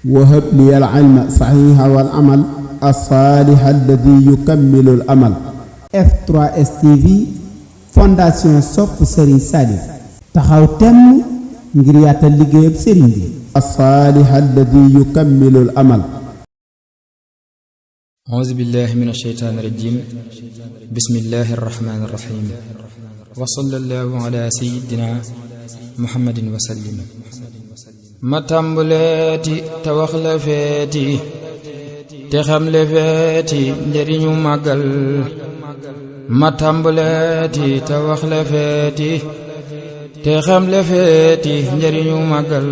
وهب لي العلم صحيح والعمل الصالح الذي يكمل الأمل. F3S TV fondation sopp Serigne Saliou taxaw temm ngir yaatal liggéeyam Serigne bi. الصالح الذي يكمل الأمل. أعوذ بالله من الشيطان الرجيم. بسم الله الرحمن الرحيم. وصلى الله على سيدنا محمد وسلم. ma tàmbaleeti te wax la feeti te xam le feeti njëriñu màggal. ma tàmbaleeti te wax la feeti te xam le feeti njëriñu màggal.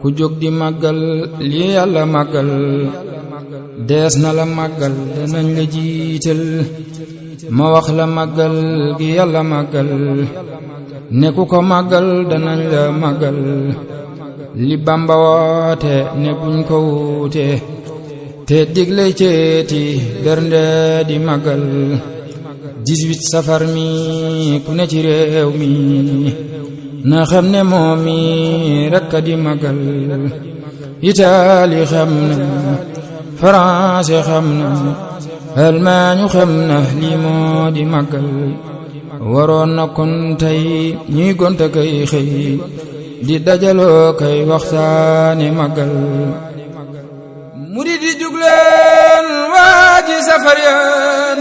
ku jóg di màggal lii yàlla màggal dees na la màggal danañ la jiital. ma wax la màggal gi yàlla màggal ne ku ko màggal danañ la màggal. li Bamba woote ne buñ ko wuute te digle ceeti bernde di màggal. 18 safar mi ku ne ci réew mi na xam ne moom mi rekk a di màggal. Itaali xam na France xam na Allemagne xam na lii moo di màggal. waroon na kon tey ñuy gonta kay xëy di dajaloo kay waxtaane màggal. murid yi jugleen waaji safar yaan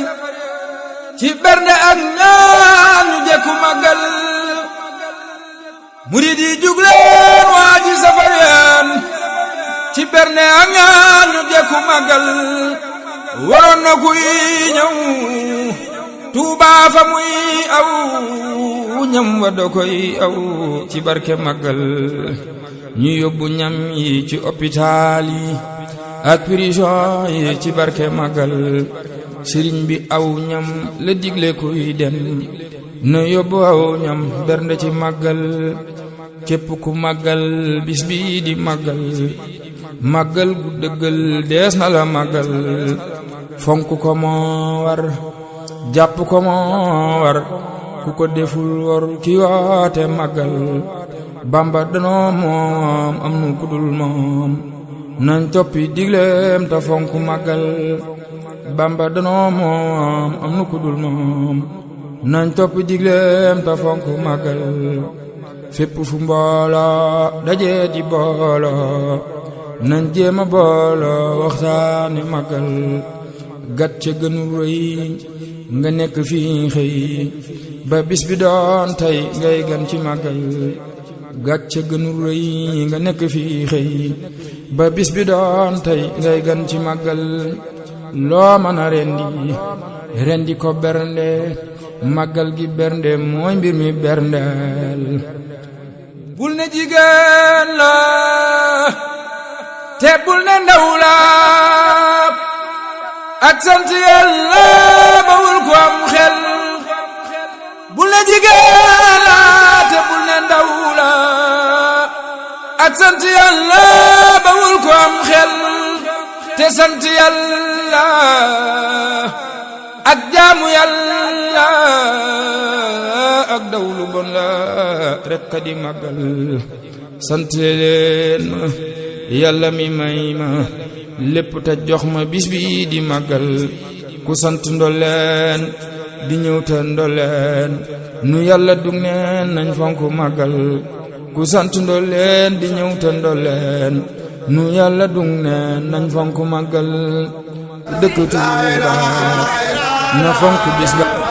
ci bernde ak ñaan ñu jekku màggal. murid yi jugleen waaji safar yaan ci bernde ak ñaan ñu jekku màggal. waroon na kuy ñëw Tuubaa fa muy aw ñam wa do koy aw ci barke màggal. ñu yóbbu ñam yi ci hôpital yi ak prison yi ci barke màggal. sëriñ bi aw ñam la digle kuy dem na yóbbu aw ñam bernde ci màggal. képp ku màggal bis bi di màggal màggal gu dëggal dees na la màggal. fonk ko moo war jàpp ko moo war ku ko deful war ki woote màggal. Bamba danoo moom am nu kudul moom nañ toppi digleem te fonk màggal. Bamba danoo moom am nu kudul moom nañ toppi digleem te fonk màggal. fépp fu mbooloo dajee di booloo nañ jéema booloo waxtaane màggal. gat ca gënu rëy nga nekk fii xëy ba bis bi doon tey ngay gan ci màggal. gat ca gënu rëy nga nekk fii xëy ba bis bi doon tey ngay gan ci màggal. loo mën a rendi ko bernde màggal gi bernde mooy mbir mi berndeel. bul ne jigéen la te bul ne ndaw la ak sant Yàlla bawul ko am xel. bul ne jigéen la te bul ne ndaw la ak sant Yàlla bawul ko am xel. te sant Yàlla ak jaamu Yàlla ak dawlu bon la rekk a di màggal. sant leen ma Yàlla mi may ma lépp te jox ma bis bi di màggal. ku sant ndolleen di ñëw te ndolleen nu Yàlla dug neen nañ fonk màggal. ku sant ndolleen di ñëw te ndolleen nu Yàlla dug neen nañ fonk màggal. dëkk Tuuba na fonk bis ba. la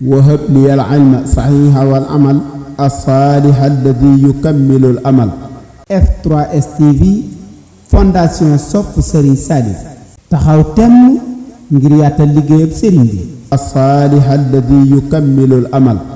وهب لي العلم صحيح والعمل الصالح الذي يكمل الأمل. F3S TV fondation sopp Serigne Saliou taxaw temm ngir yaatal liggéeyub Serigne bi. الصالح الذي يكمل الأمل.